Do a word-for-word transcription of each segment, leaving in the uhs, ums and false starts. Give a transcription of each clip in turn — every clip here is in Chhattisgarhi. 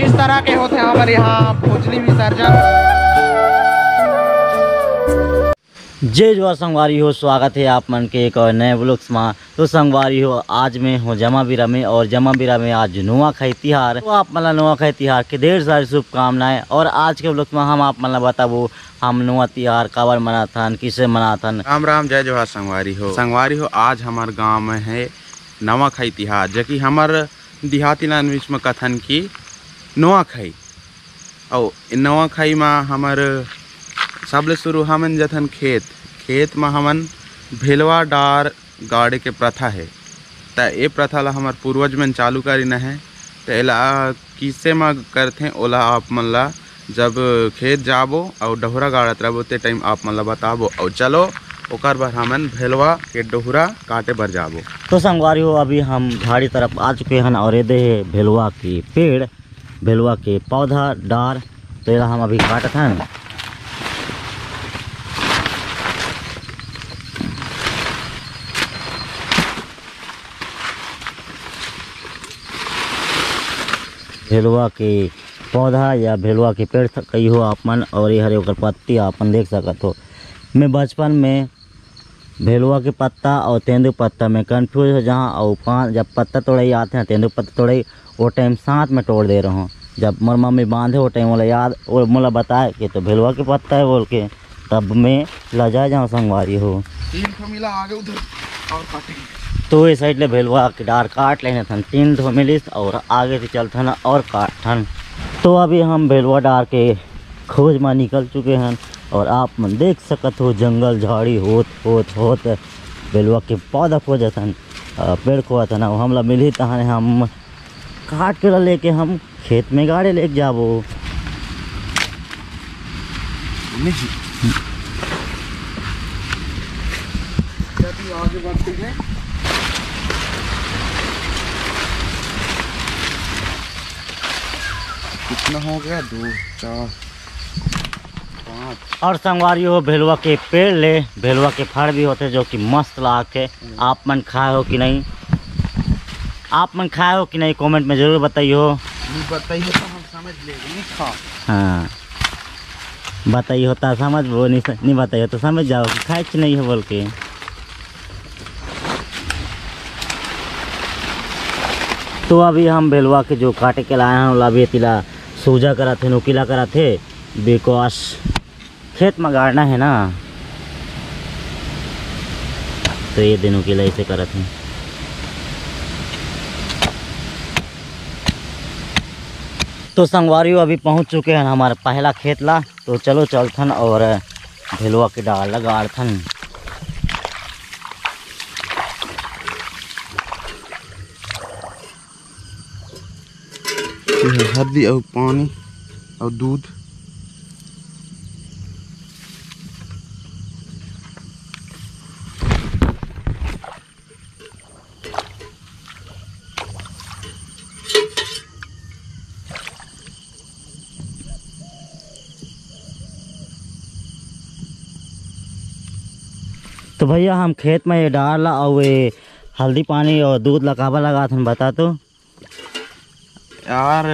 इस तरह के होथे हमर यहाँ भोजली विसर्जन। जय जोहार संगवारी हो, स्वागत हे आप मन के एक और नए vlogs मा। तो संगवारी हो, आज मैं हूँ जमाबीरा में और जमाबीरा में आज नुआखाई तिहार। तो आप मन ला नुआखाई तिहार के ढेर सारी शुभकामनाएं। और आज के vlogs मा हम आप मन ला बताबो हम नुआ तिहार काबर मनाथन, किसे मनाथन। राम राम, जय जोहार संगवारी हो। संगवारी हो, आज हमर गांव में हे नवाखाई तिहार, जो कि हमर देहाती language में कथन की नवाखाई। अउ नवाखाई में हमर सबले शुरू हमन जथन खेत, खेत में हमन भेलवा डार गाड़े के प्रथा हे। त ए प्रथा ला हमर पूर्वज मन चालू करिन हे। त एला किसे म करथे, ओला आप मन ला जब खेत जाबो अउ डहुरा गाड़त रहबो, ते time आप मन ला बताबो। अउ चलो, ओकर बर हमन भेलवा के डहुरा काटे बर जाबो। तो संगवारी हो, अभी हम झाड़ी तरफ आ चुके हन और ये दे हे भेलवा के पेड़, भेलवा के पौधा डार। तो एला हम अभी काटत हन। भेलवा के पौधा या भेलवा के पेड़ थ-, कहिहो आप मन, और ये हरे ओकर पत्ती आप मन देख सकत हो। मैं बचपन में भेलवा के पत्ता और तेंदू पत्ता में confuse हो जाऊँ, और पान, जब पत्ता तोड़े आते हैं, तेंदू पत्ता तोड़े, वो time साथ में तोड़ दे रहा हूँ। जब मोर मम्मी बांधे, वो time मोला याद, वो मोला बताए कि तो भेलवा के पत्ता है बोल के, तब मैं लजा जाऊँ संगवारी हो। तीन ठो मिला आगे उधर और काटेंगे। तो ये side ले भेलवा के डार काट लेने थन, तीन ठो मिलिस और आगे से चलथन और काटथन। तो अभी हम भेलवा डार के खोज मा निकल चुके हन और आप मन देख सकत हो, जंगल झाड़ी होत होत होत भेलवा के पौधा खोजत हन, अ, पेड़ खोजत हन। अउ हमला मिलही तहाने हम काट के ला लेके हम खेत में गाड़े लेके जाबो। नहीं। अभी आगे बढ़ते हैं। कितना हो गया? दो, चार, पाँच। और संगवारी हो, भेलवा के पेड़ ले भेलवा के फल भी होथे, जो कि मस्त लागथे। हम्म। आप मन खाए हो कि नहीं, आप मन खाए हो कि नहीं, comment में जरूर बताइयो। नहीं बताइए तो हम समझ लेंगे, नहीं खा। हाँ, बताइयो तो समझ वो, नहीं स-, नहीं बताइयो तो समझ जाओ कि खाए कि नहीं हो बोल के। तो अभी हम भेलवा के जो काटे के लाए हैं, ओला अभी तिला सूजा करत हे, नुकीला करत हे, because खेत में गाड़ना है ना, तो ये दे नुकीला ऐसे करत हे। तो संगवारी हो, अभी पहुंच चुके हैं हमारे पहला खेत ला, तो चलो चलथन और भेलवा के डार ला गाड़थन। ये हल्दी अउ पानी अउ दूध। तो भैया, हम खेत में ये डार ला अउ ये हल्दी पानी अउ दूध ला काबर लगाथन, बता तो। यार,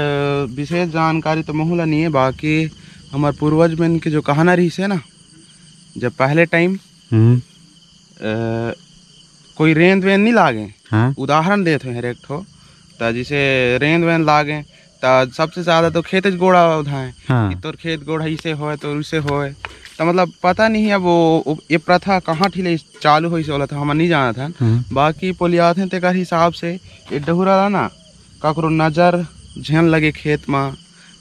विशेष जानकारी तो महू ला नहीं है, बाकी हमर पूर्वज मन के जो कहना रहिस हे ना, जब पहले time, हम्म। अ, कोई रेंद वेंद नहीं लागे। हाँ। उदाहरण देत हे हर एक ठो, त जैसे रेंद वेंद लागे, त सबसे ज्यादा तो खेत च गोड़ा उधाए। हाँ। कि तोर खेत गोड़ा इसे होए, तोर उसे होए। त मतलब पता नहीं अब वो, वो, ये प्रथा कहाँ ठी ले चालू होइस, ओला तो हमन नहीं जानत हन। हम्म। बाकी पोलियाथे तेकर हिसाब से ये डहुरा ला ना, काकरो नजर झन लगे खेत मा,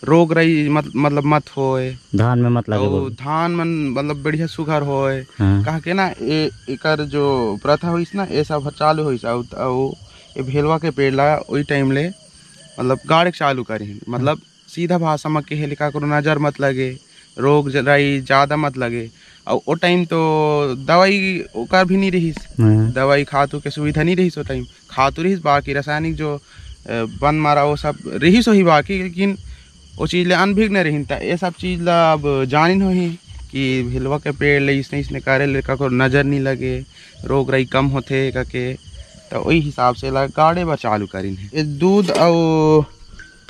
रोग रई मत-, मतलब मत होए। धान में मत लगे अउ बोल। धान मन मतलब बढ़िया सुघर होए। हाँ। कहा के ना, ए-, एकर जो प्रथा होइस ना, ए सब ह चालू होइस। अउ, अउ ए भेलवा के पेड़ ला ओई time ले मतलब गाड़े के चालू करिन, मतलब सीधा भाषा म कहे ले, काकरो नजर मत लगे, रोग ज-, राई ज्यादा मत लगे। अउ ओ time तो दवाई ओकर भी नहीं रहिस, हाँ। दवाई खातू के सुविधा नहीं रहिस ओ time। खातू रहिस, बाकी रासायनिक जो, अ, बन मारा वो सब रहिस होही बाकी, लेकिन वो चीज ले अनभिज्ञ नहीं रहिन। त ये सब चीज ला अब जानिन होही कि भेलवा के पेड़ ले इसने, इसने करे ले काकरो नजर नहीं लगे, रोग राई कम होथे कके, त ओई हिसाब से ला गाड़े बर चालू करिन हे। ये दूध अउ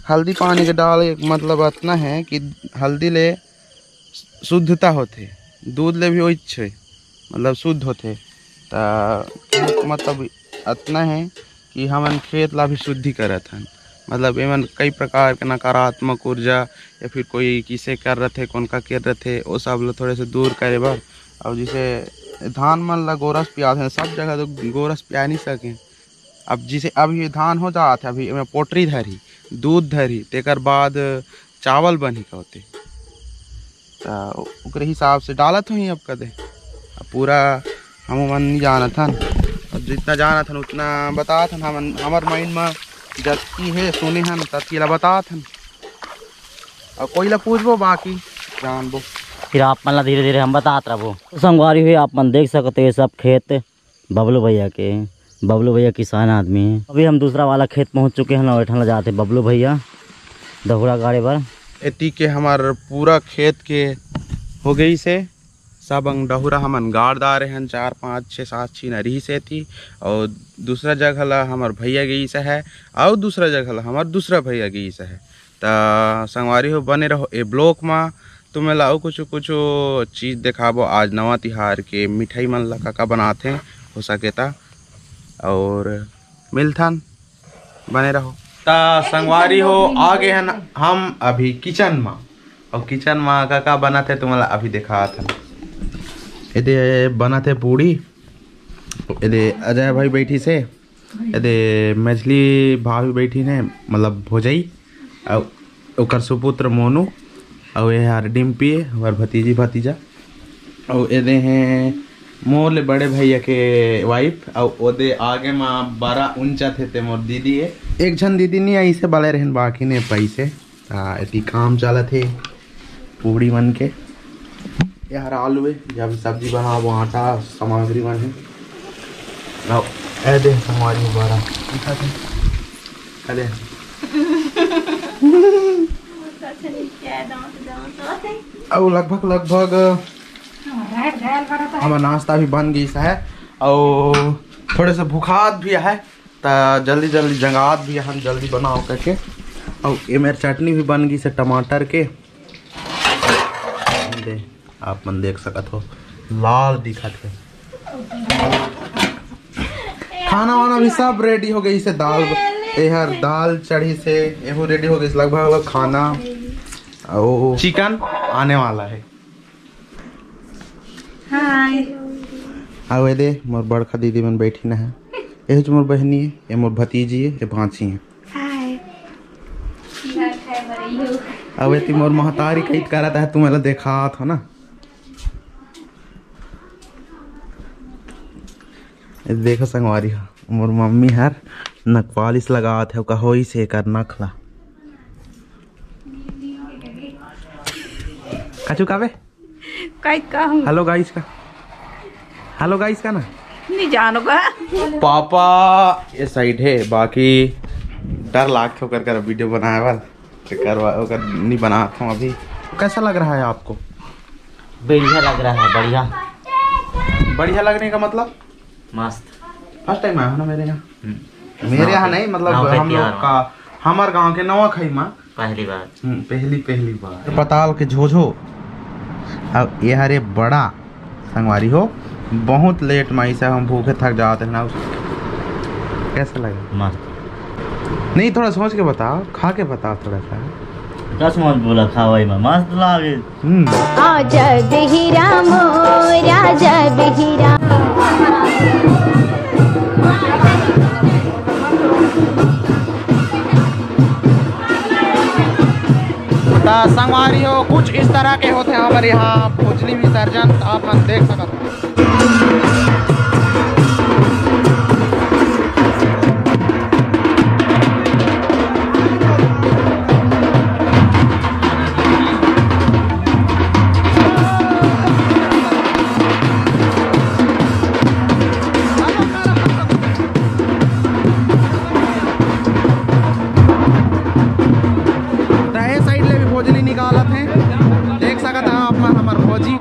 हल्दी पानी के डाले के मतलब अतना हे कि हल्दी ले शुद्धता होथे, दूध ले भी ओइच हे, मतलब शुद्ध होथे। त मतलब अतना हे कि हमन खेत ला भी शुद्धि करत हन, मतलब एमन कई प्रकार के नकारात्मक ऊर्जा या फिर कोई किसे कर रथे, कोन का कर रथे, वो सब ला थोड़े से दूर करे बर। और जैसे धान मन ला गोरस पियाथे, सब जगह तो गोरस पिया नहीं सके। अब जैसे अभी धान हो जात हे, अभी एमे पोटरी धरही, दूध धरही, तेकर बाद चावल बनही कहते, त ओकरे हिसाब से डालत होही। अब कदे अब पूरा हम मन नहीं जानत हन, अब जितना जानत हन उतना बतात हन। हमन हमर माइंड में जतकी हे सुने हन ततकी ला बतात हन, और कोई ला पूछबो बाकी जानबो। फिर आप मन ला धीरे धीरे हम बतात रहबो। तो संगवारी हो, आप मन देख सकते हो, ये सब खेत बबलू भैया के। बबलू भैया किसान आदमी हे। अभी हम दूसरा वाला खेत पहुंच चुके हैं, और एठन ला जाते बबलू भैया दहुरा गाड़े बर। एती के हमार पूरा खेत के हो गई से सब अंग डहुरा हमन गाड़ डारे हन, चार, पाँच, छः, सात छीन रही से थी, और दूसरा जगह ला हमर भैया गई से है, और दूसरा जगह ला हमर दूसरा भैया गई से है। त संगवारी हो, बने रहो ए ब्लॉग मा, तुमन ला अउ कुछ कुछ चीज देखाबो। आज नवा तिहार के मिठाई मन ला का का बनाथे, हो सके ता, और मिलथन, बने रहो। त संगवारी हो, आ गए हन हम अभी किचन मा, और किचन मा का का बनत हे तुमन ला अभी देखात हन। एदे बनत हे पूड़ी, एदे अजय भाई बैठी से, एदे मछली भाभी बैठी ने, मतलब भोजई, अउ ओकर सुपुत्र मोनू, अउ ये हर डिम्पी, हमार भतीजी भतीजा, अउ एदे हैं मोर ले बड़े भैया के वाइफ, अउ ओदे आगे मा बड़ा ऊंचा थे ते मोर दीदी है। एक झन दीदी नहीं आई से बले रहन, बाकी ने पैसे। आ, एती काम चलत हे पूड़ी मन के। ये हर आलू हे, जब सब्जी बनाबो, आटा सामग्री मन हे। आओ, ए दे हमारी बड़ा दिखा दे। अरे। अउ लगभग, लगभग हमर नाश्ता भी बन गई है, अउ थोड़े से भुखात भी है। त जल्दी जल्दी जंगात भी हन, जल्दी बनाओ करके। अउ ए मेर चटनी भी बन गई से टमाटर के। दे, आप मन देख सकत हो, लाल दिखत है। खाना वाना भी सब रेडी हो गई से, दाल, एहर दाल चढ़ी से, एहू रेडी हो गई से, लगभग लगभग खाना। अउ चिकन आने वाला है। हाय। अउ ए दे, मोर बड़का दीदी मन बैठी ना है। ए जो मोर बहनी है, ए मोर भतीजी है, ए भांची है। हाय। अउ एती मोर महतारी कई करत है, तुमन ला देखात हो ना। ए देखो संगवारी हो, मोर मम्मी हर नक पालिश लगावत है, का होई से एकर नखला। कछु काबे? काई कहूँ? हेलो गाइस का, हेलो गाइस का ना? नहीं जानो का। पापा ये साइड है, बाकी डर लागथे ओकर कर वीडियो बनाए बर, ते करवा ओकर नहीं बनात हूँ अभी। कैसा लग रहा है आपको? बढ़िया लग रहा है, बढ़िया। बढ़िया लगने का मतलब? मस्त। फर्स्ट टाइम आया हो ना मेरे यहाँ? हम्म। मेरे यहाँ नहीं, मतलब नवा हम लोग का, हमार गांव के नवा खई मा। पहली बार। हम्म, पहली, पहली बार। पताल के झोझो। अब ये हरे बड़ा संगवारी हो, बहुत लेट मा इसे हम भूखे थक जाते हैं ना। कैसा लगा? मस्त। नहीं, थोड़ा सोच के बताओ, खा के बताओ थोड़ा सा। कस मत बोला, खावाई मा मस्त लागे। हम्म। आजा बेहिरा मोर, आजा बेहिरा। त संगवारी हो, कुछ इस तरह के होते हैं हमारे यहाँ भोजली विसर्जन, आप मन देख सकते हो। त ए साइड ले भी भोजली निकालत हैं, देख सकत हैं आप मन हमर भोजी।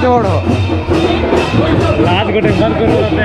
छोड़ो। रात को टेंशन करो रहते।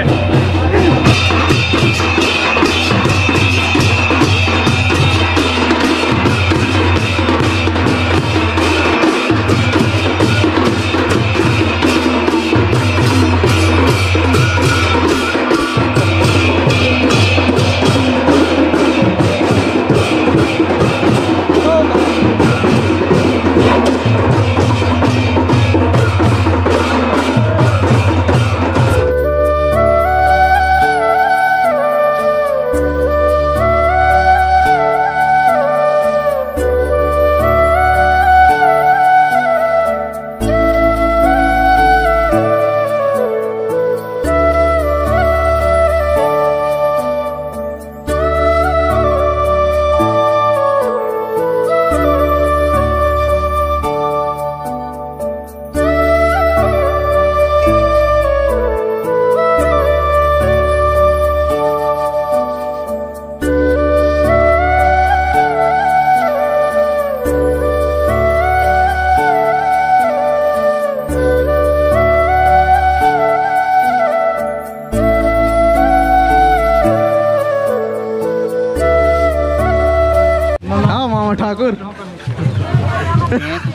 हाँ, मामा ठाकुर।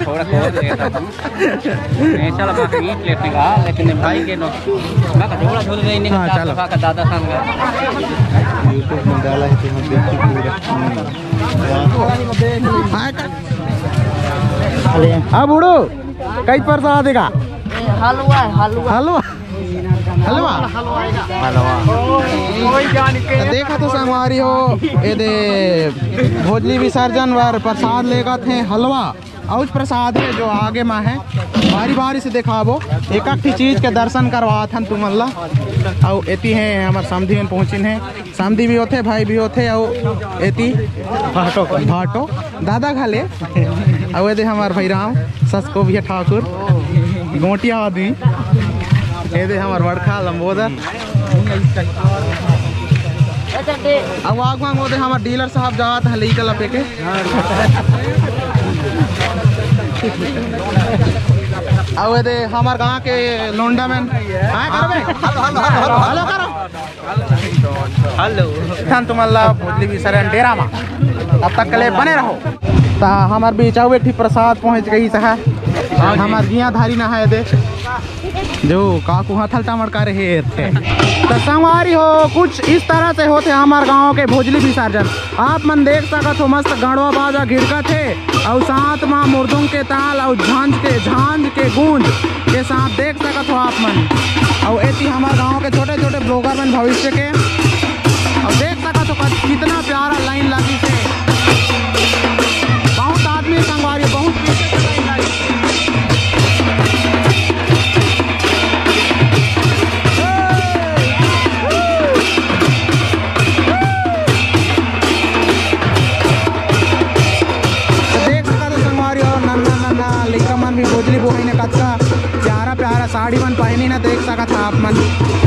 थोड़ा खोल देता हूँ। नहीं, चल, मैं ईंट लेने का, लेकिन भाई के नो, मैं तो झोला झोल गई, नहीं, हाँ, चलो। का दादा संग। YouTube में डाला है, तुम देखो पूरा। हाँ, बूढ़ो, कई प्रसाद देगा? हलवा है, हलवा। हलवा? हलवा? हलवा। तो देखा तो संगवारी हो, ये दे भोजली विसर्जन बर प्रसाद लेगत हे हलवा। अउ प्रसाद हे जो आगे मा हे, बारी बारी से देखाबो, एक एक ठी चीज के दर्शन करवात हन तुमन ला। अउ एती हे हमर समधी मन पहुंचिन हे, समधी भी होथे, भाई भी होथे, अउ एती भाटो, भाटो दादा घले, अउ एदे हमर भाई राम ससको भी ठाकुर, गोटिया आदमी, एदे हमर बड़खा लंबोदर। अब आगू आगू दे हमर डीलर साहब जात हे लइका लपे के। अउ एदे हमर गांव के लोंडा मन। हाँ, करो बे। Hello, hello, hello, hello. Hello, hello. धन तुमन ला भोजली विसर्जन डेरा मा। तब तक के लिए बने रहो। ता हमर बीच अउ एक ठी प्रसाद पहुंच गई सहा। हाँ जी। हमर जिया धारी ना है दे। जो काकू हाथ हल्टा मड़का रहे थे। तो संगवारी हो, कुछ इस तरह से होथे हमर गांव के भोजली विसर्जन। आप मन देख सकत हो, मस्त गड़वा बाजा घिड़कत हे, अउ साथ मा मुर्दुंग के ताल अउ झांझ के, झांझ के गूंज के साथ देख सकत हो आप मन। अउ एती हमर गांव के छोटे-छोटे ब्लॉगर मन भविष्य के, अउ देख सकत हो कत-, कितना प्यारा लाइन लगी से। बहुत आदमी संगवारी, बहुत पीछे से लाइन लगी। तो देख सकत हो संगवारी हो, नन्ना नन्ना लइका मन भी भोजली बोहाइन हे, कतका प्यारा प्यारा साड़ी मन पहिनिन हे, देख सकत हो आप मन।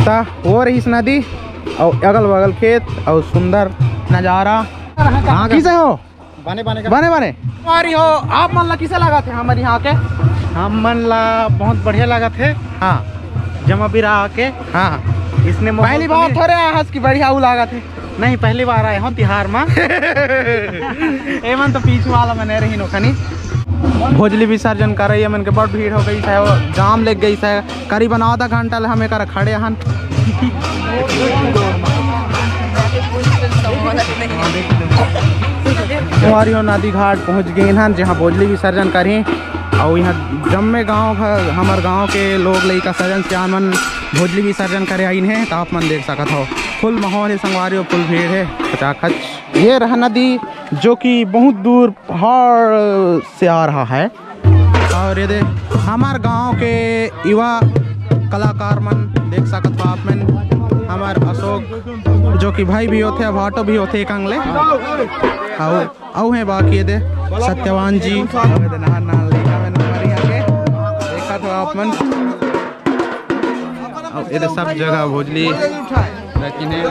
त वो रहिस नदी अउ अगल बगल खेत अउ सुंदर नजारा। कहाँ का? किसे हो? बने बने का। बने बने। संगवारी हो, आप मन ला किसे लागत हे हमर यहाँ के? हम मन ला बहुत बढ़िया लागत हे। हाँ। जमा बिरा आके। हाँ। इसने पहली बार थोड़े आहस कि बढ़िया उ लागत हे। नहीं, पहली बार आए हो तिहार मा। एमन तो पीछू वाला मने रही नोखनी। भोजली विसर्जन करइया मन के बड़ भीड़ हो गई है, जाम लग गई है। करीबन आधा घंटा ले हम एकर खड़े हन। संगवारी हो, नदी घाट पहुंच गए हन, जहां भोजली विसर्जन करही। अउ यहाँ जम्मे गांव घर, हमर गांव के लोग, लइका, सजन, सियान मन भोजली विसर्जन करे आइन हे, त आप मन देख सकत हो, फुल माहौल हे संगवारी हो, फुल भीड़ हे, खचाखच। ये रहा नदी, जो कि बहुत दूर पहाड़ से आ रहा है। और ये दे, हमार गांव के युवा कलाकार मन देख सकत हो आप मन, हमार अशोक, जो कि भाई भी होथे, भाटो भी होथे एक अंग ले। अउ, अउ हे बाकी ये दे, सत्यवान जी, अउ ये दे नहान नहान लइका मन हमारे यहाँ के, देखत हो आप मन। अउ ये दे सब जगह भोजली रखिन हे।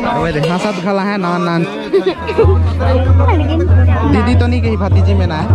अउ ये दे हंसत घला हे नान नान। दीदी तो नहीं कही, भतीजी में ना है।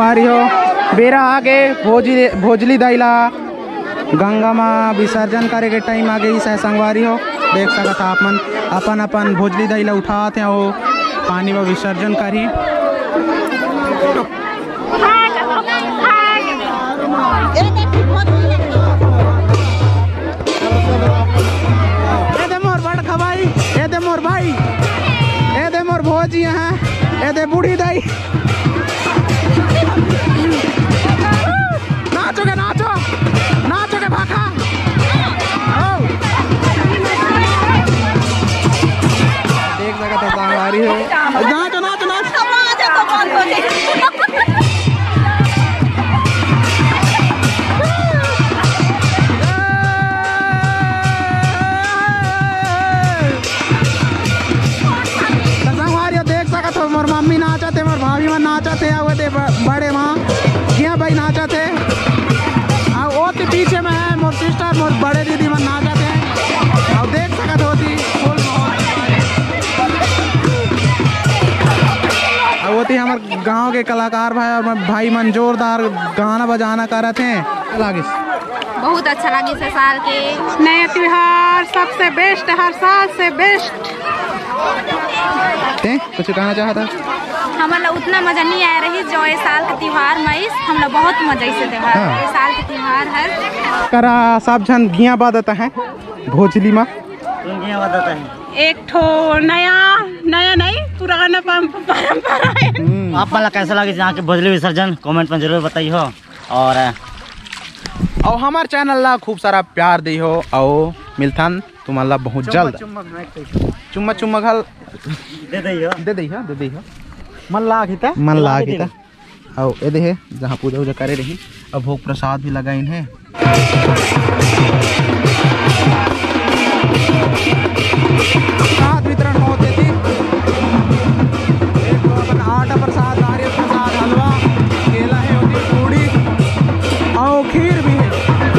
संगवारी हो, बेरा आगे भोजी, भोजली दाई ला गंगा म विसर्जन करे के टाइम आ गइस हे संगवारी हो। देख सकत हा आप मन, अपन अपन भोजली दाई ला उठात हे, वो पानी म विसर्जन करही। ए दे मोर बड़का भाई, ए दे मोर भाई, ए दे मोर भोजी, यहाँ ए दे बूढ़ी दाई। नाचो के नाचो, नाचो के भाखा। ओ। देख सकत हा संगवारी हो। नाचो, नाचो, नाचो। त संगवारी हो, देख सकत हो, मोर मम्मी नाचत हे, मोर भाभी मन नाचत हे, अउ एदे ब-, बड़े माँ, जिया भाई नाचत हे, अउ ओती पीछे में हे मोर सिस्टर, मोर बड़े दीदी मन नाचत हे, अउ देख सकत हो ओती फुल माहौल। अउ ओती हमर गांव के कलाकार भाई अउ भाई मन जोरदार गाना बजाना करत हे। लागिस? बहुत अच्छा लागिस हे साल के। नया त्योहार सबसे बेस्ट, हर साल से बेस्ट। ते कुछ कहना चाहत हा? हमन ला उतना मजा नहीं आया रही जो ये साल के त्योहार में आइस। हमन ला बहुत मजा आइस त्योहार, हाँ। ये साल के त्योहार हर। करा सब झन गिया बादत हे भोजली मा। एक ठो नया, नया नहीं, पुराना परम-, परंपरा है। हम्म। आप मन ला कैसा लागिस यहाँ के भोजली विसर्जन, कमेंट में जरूर बताइहो। और अउ हमर चैनल ला खूब सारा प्यार दिहो, अउ मिलथन तुमन ला बहुत जल्द। चुम्मा, चुम्मा घल। दे दइहो। दे दइहो, दे दइहो। मन लाग ही ता? मन लाग ही ता। अउ एदे हे, जहाँ पूजा उजा करे रही, अब भोग प्रसाद भी लगाइन हे। प्रसाद वितरण होत हे जी। एक तो अपन आटा प्रसाद, नारियल प्रसाद, हलवा, केला हे, ओती पूड़ी अउ खीर भी हे।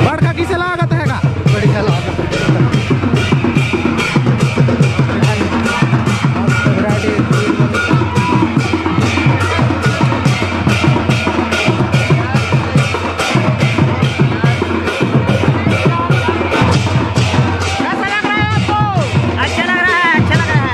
बड़का किसे लागत हे गा? बढ़िया लागत हे। कैसा लग रहा है आपको? अच्छा लग रहा है, अच्छा लग रहा है।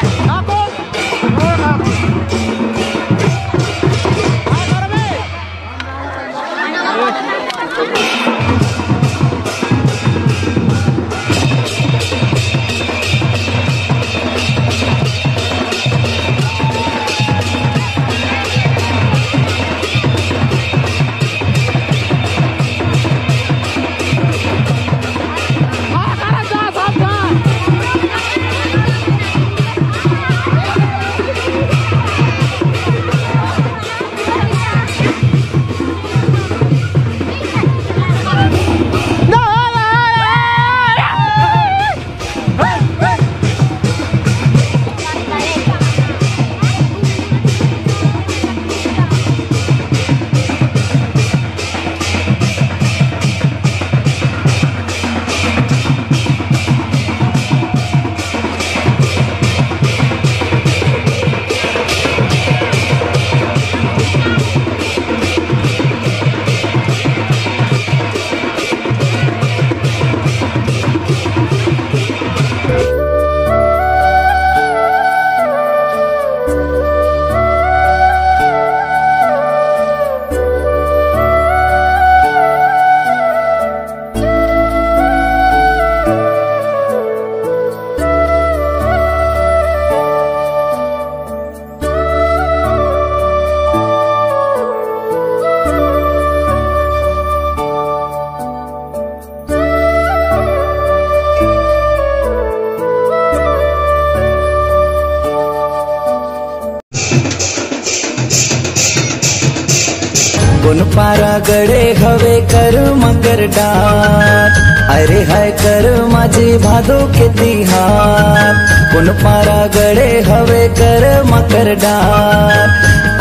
कोन पारा गड़े हवे कर मकर डार, अरे हाय कर माझी भादो के तिहार। कोन पारा गड़े हवे कर मकर डार,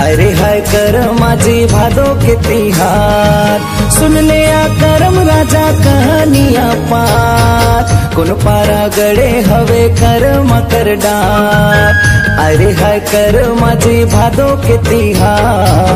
अरे हाय कर माझी भादो के तिहार। सुन ले आ करम राजा कहानिया पार, कोन पारा गड़े हवे कर मकर डार, अरे हाय कर माझी भादो के तिहार।